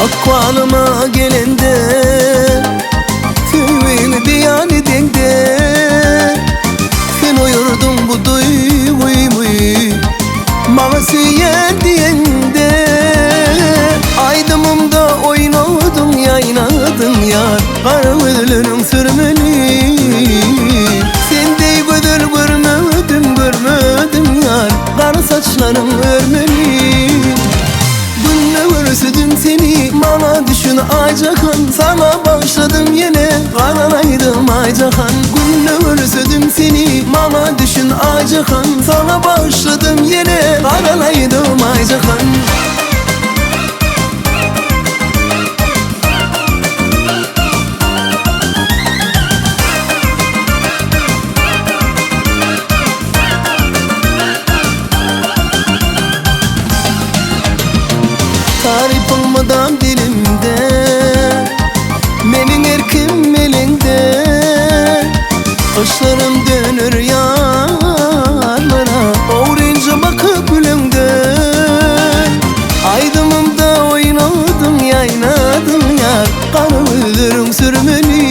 Ykbalyma gelende Söýgüňi beýan edeňde Sen oýurdyň bu duýgymy Maňa söýýän diýeňde Aýdymymda oýnadyň ýaýnadyň ýar Gara gözleriň sürmeli Sen deý gözel görmedim görmedim ýar Gara saçlaryň örmeli Günde görsüdim seni maňa düşün Ayjahan Sana bagşladym ýene galalaýdym Ayjahan Günde görsüdim seni maňa düşün Ayjahan Sana bagşladym ýene galalaýdym Ayjahan Tarypyň mydam dilimde Meniň erkim eliňde Gyşlarym döner ýazlara Ogrynja bakyp güleňde Aýdymymda oýnadyň ýaýnadyň ýar Gara gözleriň sürmeli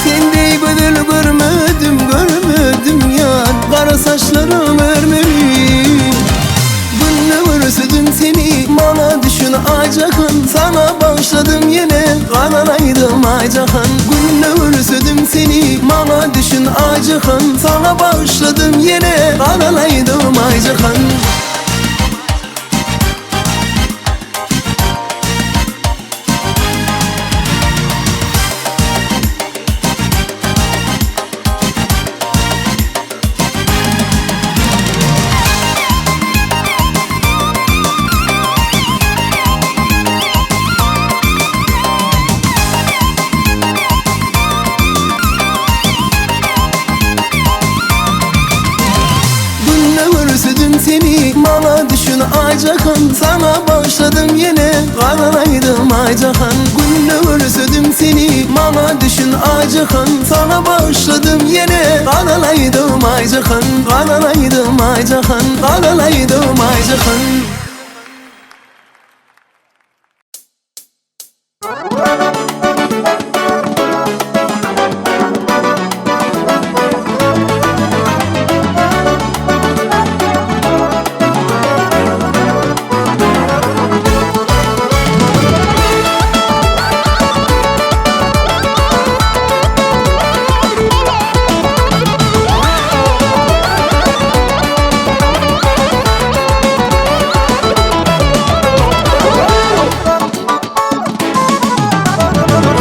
Sen deý gözel görmedim görmedim ýar Gara saçlaryň örmeli Günde görsüdim seni maňa düşün Ayjahan Sana bagşladym ýene galalaýdym Ayjahan Günde görsüdim seni maňa düşün Ayjahan Sana bagşladym ýene galalaýdym Ayjahan Günde görsüdüm seni maňa düşün Ayjahan Sana bagşladym ýene galalaýdym Ayjahan Günde görsüdüm seni maňa düşün Ayjahan Sana bagşladym ýene galalaýdym Ayjahan Galalaýdym Ayjahan Galalaýdym Ayjahan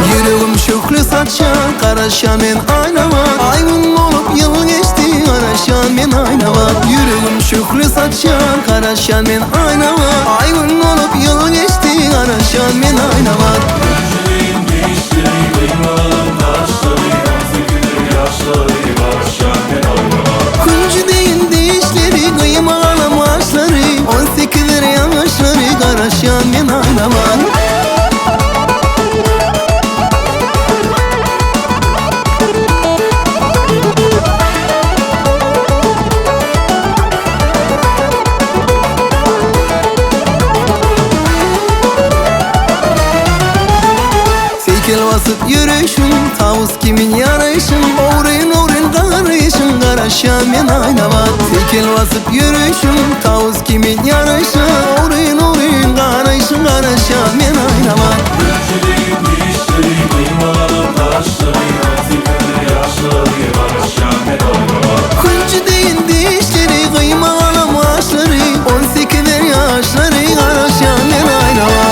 Ýüregim şöhle saçýar, garaşýan men aýnama Aý gün bolup ýyl geçdi, garaşýan men aýnama Ýüregim şöhle saçýar, garaşýan men aýnama Aý gün bolup ýyl geçdi, garaşýan men aýnama Ömrüm geçdi, gyýmalam gaşlary, On sekizdir ýaşlary, garaşýan men aýnama. Künji deýin dişleri, gyýmalam gaşlary, On sekizdir ýaşlary, garaşýan men aýnama. Seýkel basyp ýöreýşiň, tawus kimin ýaraýşyň, Ogryn-ogryn garaýşyň, garaşýan men aýnama. Seýkel basyp ýöreýşiň, tawus kimin ýaraýşyň, Ogryn-ogryn garaýşyň, garaşýan men aýnama. Ömrüm geçdi, gyýmalam gaşlary, On sekizdir ýaşlary, garaşýan men aýnama. Künji deýin dişleri, gyýmalam gaşlary, On sekizdir ýaşlary, garaşýan men aýnama.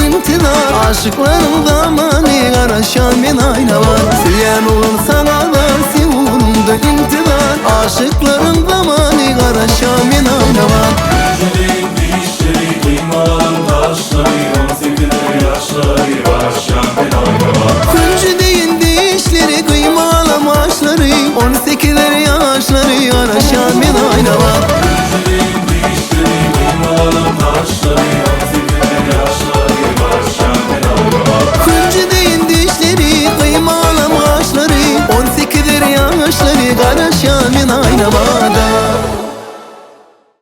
intizar Aşyklaryň zamany garaşýan men Aýnabat Söýýän oglan saňa zar seň ugrunda intizar Aşyklaryň zamany garaşýan men Aýnabat.